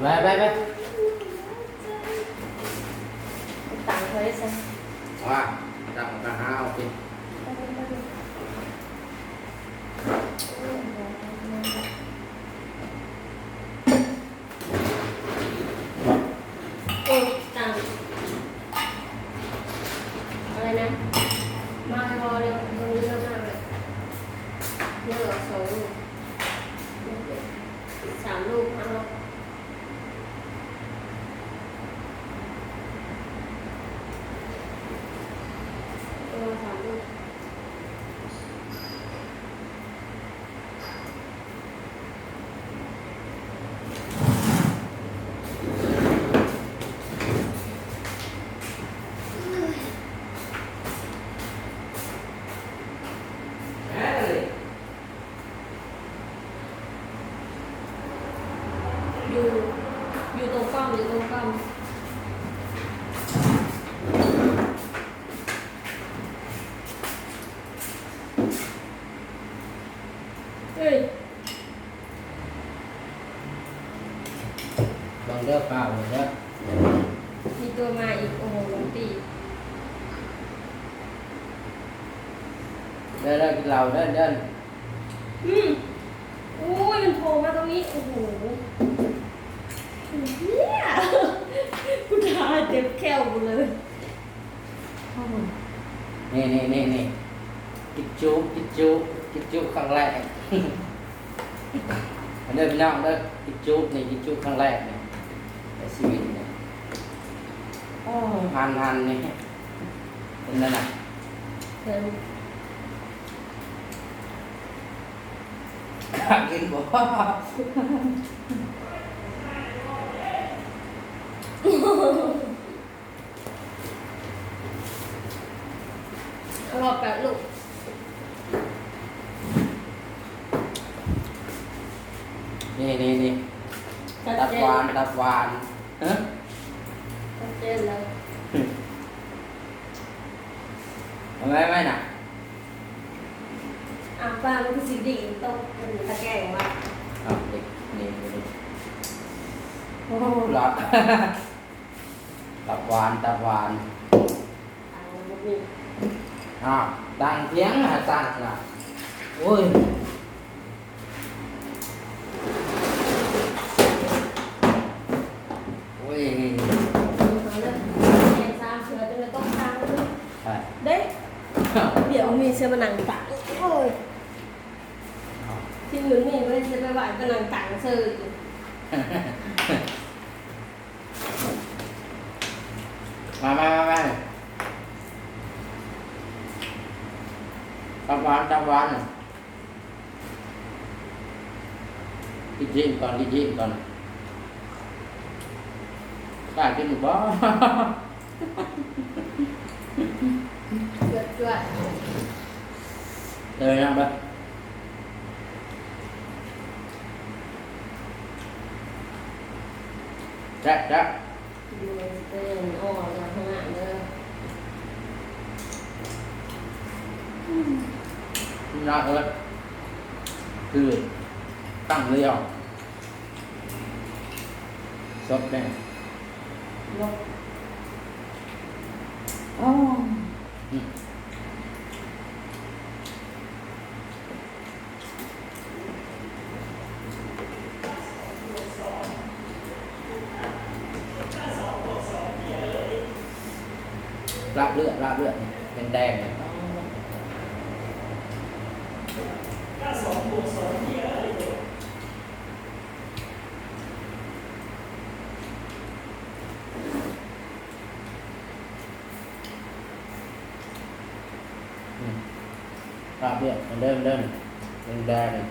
ໄປ ໄປ ໄປ ຕັງເຂົາໄດ້ຊັ້ນ ວ່າ ຕັງກະຫາເອົາຕິ ໂອ້ຍ ຕັງ ອະໄລນະ ມາ ພໍແລ້ວ ເບິ່ງເລື່ອງມາແລ້ວ ຍັງເອົາສອງລູກ ສາມລູກ ເອົາ ເອີ ສາມລູກ. ຢູ່ ຢູ່ຕົງກ້ອງ ຢູ່ຕົງກ້ອງ ເອີຍ ເບິ່ງເດີ ຟ້າວເບິ່ງເດີ ມີຕົວມາອີກ ໂອ້ໂຫ ລົງຕີ ເດີ ເດີ ກິນເຫຼົ້າເດີ ເດີ. ອືມ ໂອ້ຍ ມັນໂພມາຕົງນີ້ ໂອ້ໂຫ ເຮີ້ຍ ກູທາເຈັບແຂ້ວກູເລີຍ ໂອ້ໂຫ ນີ້ໆໆໆ ກິນຈຸ ກິນຈຸ ກິນຈຸຄັ້ງແລກ ເດີພີ່ນ້ອງເດີ ກິນຈຸນີ້ ກິນຈຸຄັ້ງແລກນີ້ ໃນຊີວິດນີ້ ໂອ້ ຫັນໆ ນີ້ ເປັນແນວນັ້ນ ເອີ ກະກິນບໍ່ ເອົາອອກກະລູກ ນີ້ໆໆ ຕັບຫວານ ຕັບຫວານ ຮະ ຊັດເຈນແລ້ວ ເອົາໄວ້ ໄວ້ນະ. ອາ ປາມັນຄືຊິດີຕົກເປັນຕະແກງວ່າ ອາ ເດັກ ນີ້ ນີ້ ໂອ້ ລອດ ຕັບຫວານ ຕັບຫວານ ອາ ຕັງທຽງຫາຕັງນະ ໂອ້ຍ. ໂອ້ຍ ເອົາເລີຍ ແກງສາມເທື່ອຈົນໄດ້ຕົກຕັງເດ້ ເດ້ ດຽວມີເສືອມານັ່ງຕັງ ໂອ້ຍ ຊິເງິນມີບໍ່ໄດ້ຊິໄປໄຫວ້ໄປນັ່ງຕັງເຊີຍ ມາ ມາ ມາ ມາ ຕັບຫວານ ຕັບຫວານ. ກິນຊີ້ນກ່ອນ ກິນຊີ້ນກ່ອນ ກ້າກິນຢູ່ບໍ່? ຈວດໆ ເດີ ຍັງເບິ່ງ ແຊບໆ. ຢູ່ເປັນອອກຈາກຫ້ອງນ້ຳເດີ ອືມ ຍາກເລີຍ ຄືຕັ້ງລຽວ ສົດແດ່ ອໍ ອືມ. ລາບເລືອດ ລາບເລືອດ ແດງໆ ນີ້ ອືມ ລາບເລືອດ ເດີ ເດີ ແດງໆ ນີ້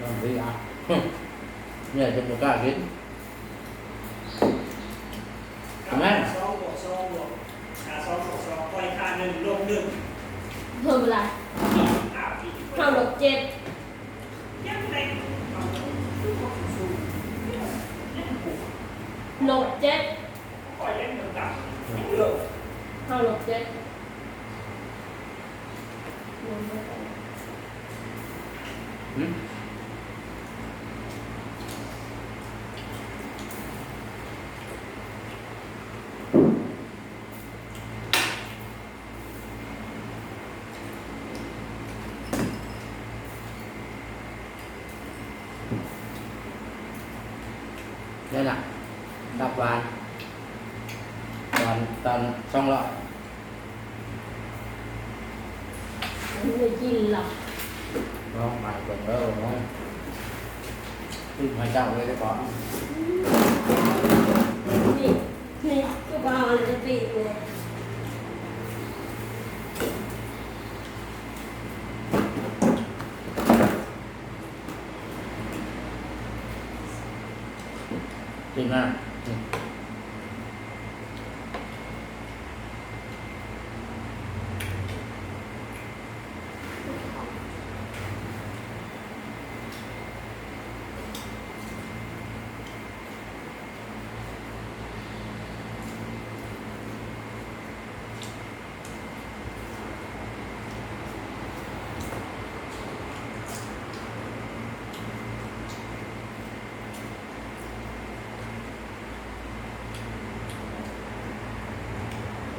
ລອງດີອ່ະ ເນຍ ຈະບໍ່ກ້າກິນ ແມ່ນ ສອງບວກສອງບວກ ອ່າ ສອງບວກສອງ ຂ້ອຍຄ່າໜຶ່ງ ລົບໜຶ່ງ ເພີ່ມເທົ່າໃດ? ເຮົາລົບເຈັດ ລົບເຈັດ ເຮົາລົບເຈັດ ຫຶ? ຮ ນັ້ນນະ ຕັບຫວານ ຕອນ ຕອນສອງຮ້ອຍ ໄດ້ກິນລະ ລອງມາເບິ່ງເດີ ເນາະ ຊື້ໃຫ້ເຈົ້າເລີຍເດ້ ນີ້ ນີ້ ຄືວ່າອັນນີ້ຕິເລີຍ. ກິນນະ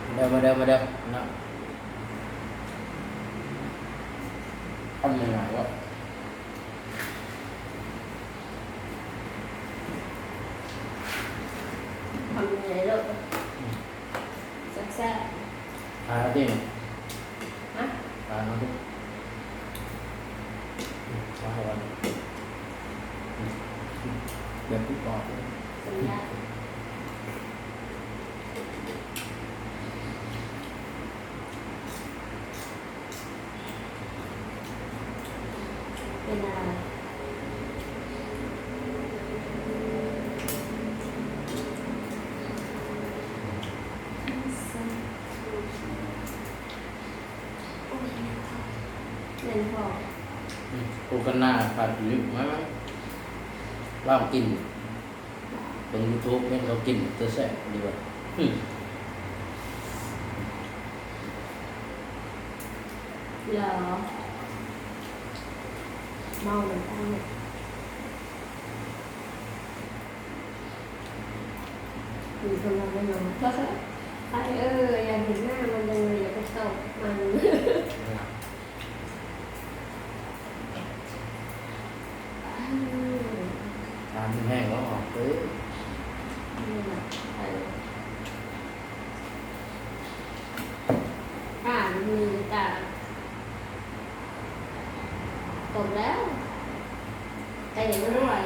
ມາເດີ ມາເດີ ມາເດີ ເນາະ ຄຳໃຫຍ່ໆ ເນາະ ຄຳໃຫຍ່ໂລດ ແຊບໆ. ທານເອົາຕິ ຮະ ທານເອົາຕິ ອືມ ທານເອົາ ອືມ ແບບກອບໆ ສັນຍາ ເປັນອະໄລ? ໂອ້ຍ ແມ່ນພໍ່ ແມ່ນພໍ່ ອືມ ໂຄການາ ພາດລິ້ວມາ ລາວກິນ ເບິ່ງຢູທູບເຫັນເຂົາກິນ ແຕ່ແຊບດີວ່າ ອືມ ເຫຼືອ ເມົານຳກັນ ມີຄົນລາວມານຳ ໄປເອີ ຢາກເຫັນໜ້າມັນຈັງເລີຍ ຢາກໄປຕອບມັນ. ອືມ ທານມັນແຫ້ງແລ້ວອອກເດີ. ອືມ ໄປ ອ່ານມີກະຕົກແລ້ວ ໄປເຫັນມັນດ້ວຍ.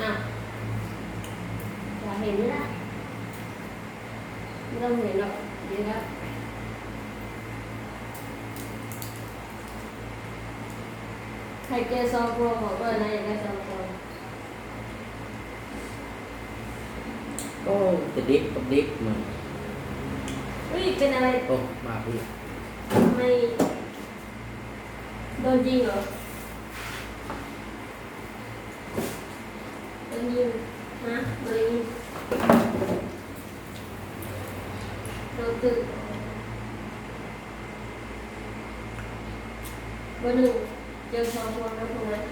ອ້າວ ຢາກເຫັນນີ້ລະ. ບໍ່ຕ້ອງເຫັນດອກ ດີແລ້ວ. ໃຫ້ແກ່ຊອງພວງ ບອກເພິ່ນນະ ຢາກໄດ້ຊອງພວງ. ໂອ້ ແຕ່ເດັກກັບເດັກມັນ ອຸ້ຍ ເປັນອະໄລ? ໂອ້ ມາພີ້ ໄມ ໂດນຍິງເຫລໍ? ໄດ້ຍິນ ຮະ ບໍ່ໄດ້ຍິນ ໂດນຕຶກ ເບີໜຶ່ງ ເຈີສອງຄົນນະພວກນັ້ນ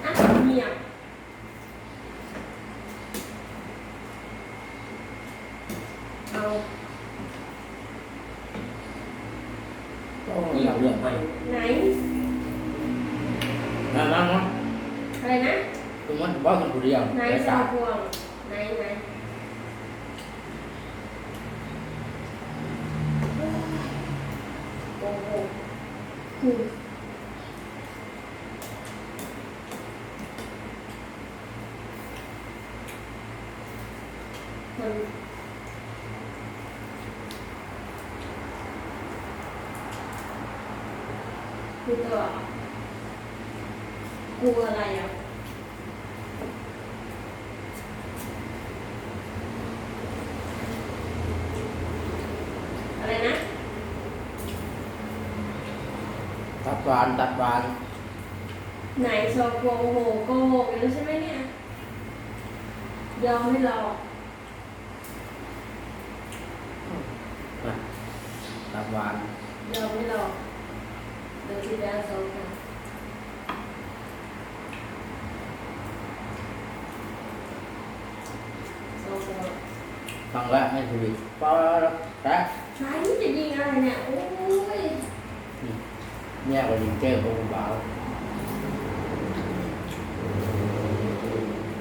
ອ້າວ ຫຍັງ? ເອົາ ໂອ້ ຢາກເລືອກໄປ ໄນ ມາ ມາ ມາ ອະໄລນະ? ຄືມັນເວົ້າກັນຜູ້ດຽວ ໄນ ໄປຕາ ສອງພວງ ໄນ ໄນ ໂອ້ໂຫ ຄື ມັນ ຄືຕົວ ກູອະໄລອະ? ອະໄລນະ? ຕັດຫວານ ຕັດຫວານ. ໄນ ຊອກ ໂກຫກ ໂກຫກຢູ່ແລ້ວໃຊ່ໄໝເນຍ? ຍອມໃຫ້ຫຼອກ ຕັດຫວານ ຍອມໃຫ້ຫຼອກ ໂດຍທີ່ແປວ່າ ສອງ ສອງ ຄັ້ງແລກໃນຊີວິດ ປາດແຕກ. ໃຜຈະຍິງອາຍນະ ໂອ້ຍ ອືມ ເມຍກໍຍິງເຈີຂອງຜູ້ບ່າວ.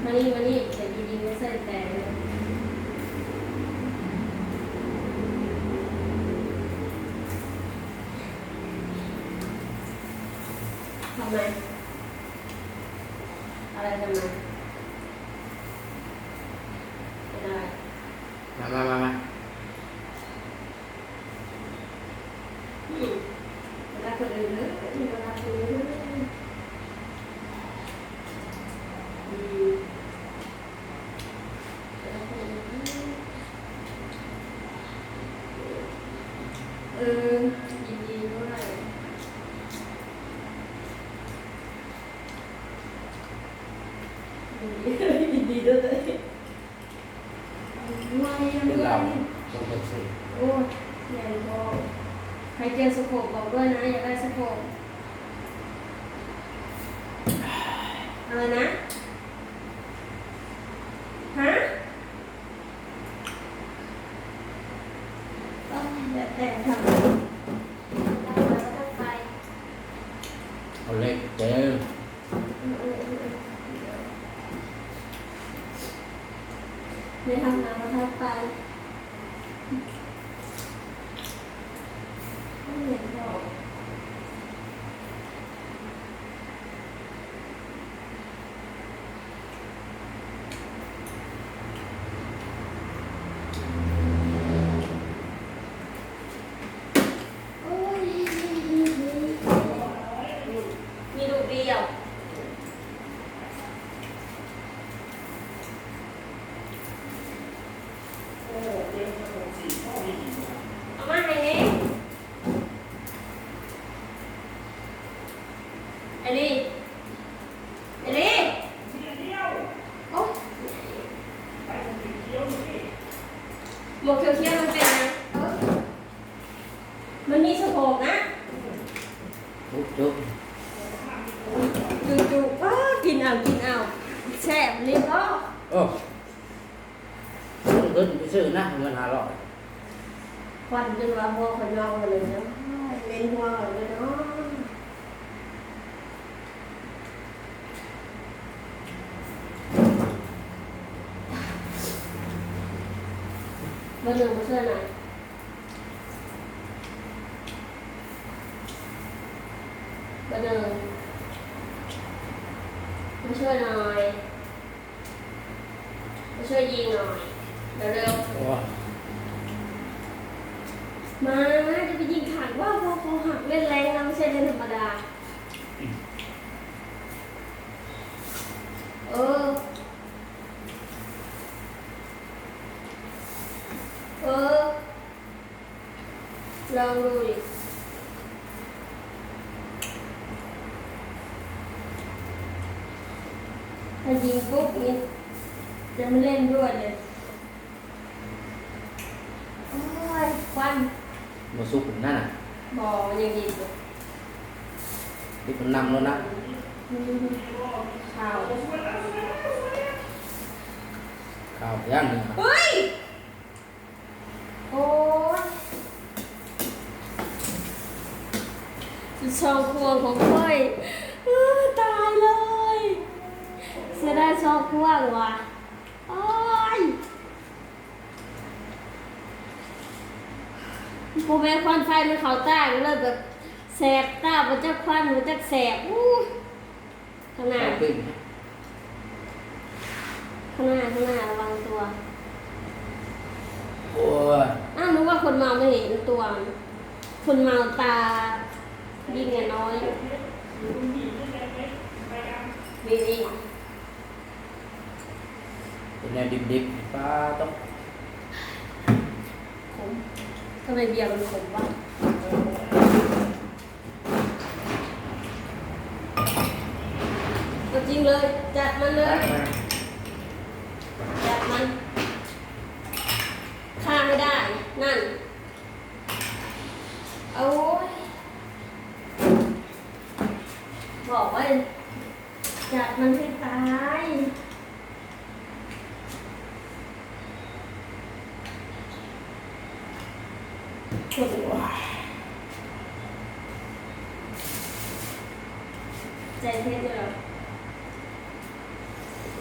ມານີ້ ມານີ້ ຈະຍິງໃສ່ແຕກເລີຍ. ທຳໄມ? ອາໄລທຳໄມ? ເປັນອາໄລ? ມາ ມາ ມາ ມາ. ອືມ ບໍ່ຮັກຄົນອື່ນເດີ ບໍ່ຮັກຄົນອື່ນເດີ. ອືມ ບໍ່ຮັກຄົນອື່ນເດີ. ເອີ ຍິນດີດ້ວຍ ຍິນດີ ຍິນດີດ້ວຍ. ເປັນລາວ ບໍ່ເປັນຊື່. ໂອ້ ແມ່ນບໍ່? ໃຜເຈີສະໂຄບບອກດ້ວຍນະ ຢາກໄດ້ສະໂຄບ. ອາໄລນະ? ຮະ? ໂອ້ຍ ແລ້ວແຕ່ເຂົາ ເອົາເຫຼັກເດີ. ອືມ ອືມ ອືມ ອືມ ໄດ້ທຳງານ ກໍທັກໄປ. ອືມ ບໍ່ເຫັນດອກ. ໂອ້ຍ ມີລູກດຽວ. ເອົາມາໃຫ້ແດ່. ເອລີ ເອລີ ໂອ້ຍ ໝວກຂຽວໆ ມັນເປັນຫຍັງ? ເອີ ມັນມີສະໂພກນະ. ຈຸ ຈຸ ຈຸ ອ້າ ກິນເອົາ ກິນເອົາ ແຊບນີ້ບໍ? ໂອ້ ເງິນໄປຊື້ນະ ເງິນຫ້າຮ້ອຍ. ຄວັນຈົນວ່າຫົວຂ້ອຍເນົ່າເລີຍເນາະ ເວັນຫົວຂ້ອຍເລີຍເນາະ. ເບີໜຶ່ງມາຊ່ວຍໜ່ອຍ ເບີໜຶ່ງມາຊ່ວຍໜ່ອຍ. ມາຊ່ວຍຍິງໜ່ອຍ ເລັວໆ. ໂອ້ຍ ມາ ມາ ຈະໄປຍິງຂ້າງວ່າ ເຂົາ ເຂົາຮັກເຫຼັກແຫຼງນະ ບໍ່ໃຊ່ເລື່ອງທຳມະດາ. ເອີ ເອີ. ລອງດູດິ ຖ້າຍິງປຸບນີ້ ຈະມາຫຼິ້ນດ້ວຍເລີຍ. ໂອ້ຍ ຄວັນ ບໍ່ສຸກນັ້ນນະ. ບໍ່ ມັນຍັງດິບຢູ່ ດິບມັນນຳໂລດນະ. ອືມ ຂາວ ຂາວຢ່າງໜຶ່ງ. ເຮີ້ຍ! ໂອ້ຍ ຊອກຄວງຂອງຂ້ອຍ ເອີ ຕາຍເລີຍ ເສຍດາຍຊອກຄວງວ່າ. ໂອ້ຍ ບໍ່ແມ່ນຄວັນໄຟມັນເຂົ້າຕາ ກໍເລີຍແບບແສບຕາ ບໍ່ຈັກຄວັນ ບໍ່ຈັກແສບ. ອູ້ ຂ້າງໜ້າ ຂ້າງໜ້າ ຂ້າງໜ້າ ລະວັງຕົວ. ໂອ້ຍ ອ້າວ ນຶກວ່າຄົນເມົາ ບໍ່ເຫັນຕົວ ຄົນເມົາຕາດິນນ້ອຍຢູ່ ນີ້ໆ ເປັນແນວດິບໆ ປາດໂທ້ ຂົມ ທຳໄມເບຍມັນຂົມວະ? ຕົວຈິງເລີຍ ຈັດມັນເລີຍ ຈັດມັນ ຂ້າໃຫ້ໄດ້ ນັ້ນ ໂອ້ຍ ບອກວ່າ ຈັດມັນໃຫ້ຕາຍ. ໃຈເຮັດຢູ່ແລ້ວ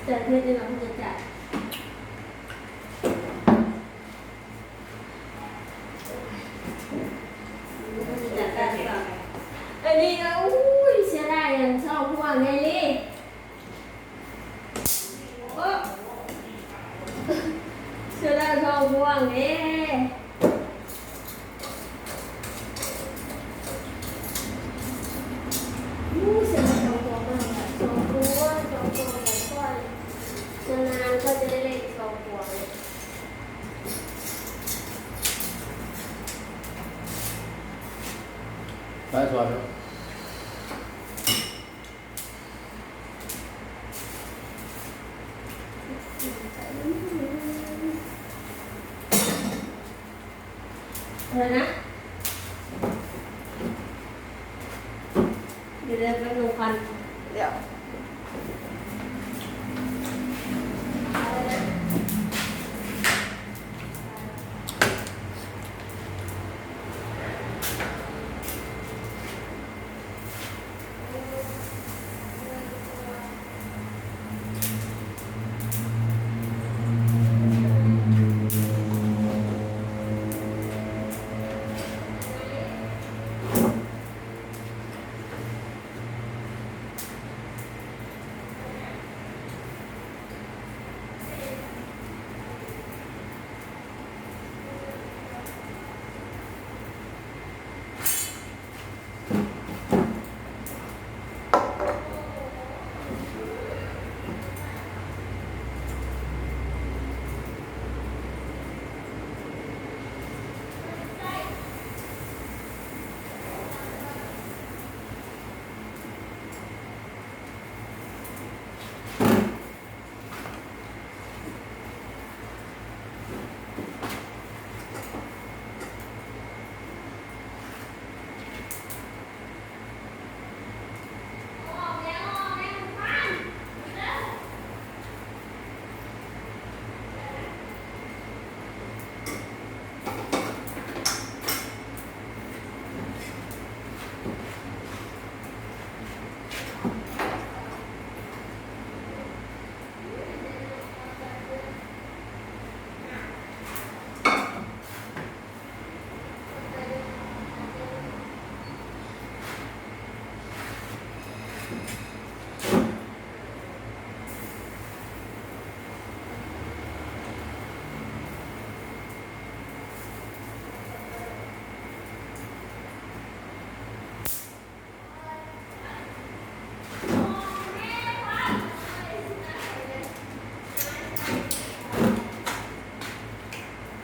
ໃຈເຮັດຢູ່ແລ້ວ ເພິ່ນຈະຈັດ ເພິ່ນຈະຈັດການສອນ. ອັນນີ້ກໍ ໂອ້ຍ ເສຍດາຍອັນຊ່ອງພວງໃຫຍ່ນີ້. ໂອ້ ເສຍດາຍຊ່ອງພວງເດ້. ໂອ້ ເສຍດາຍຊ່ອງພວງມາກ ຊ່ອງພວງ ຊ່ອງພວງຂອງຂ້ອຍ ນານໆ ຂ້ອຍຈະໄດ້ເຫຼັ້ນຊ່ອງພວງ. ໄປສອນ. ເອີນະ ດຽວ ດຽວ ແປັບໜຶ່ງກ່ອນ ດຽວ.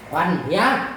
ຄວັນເພຍ.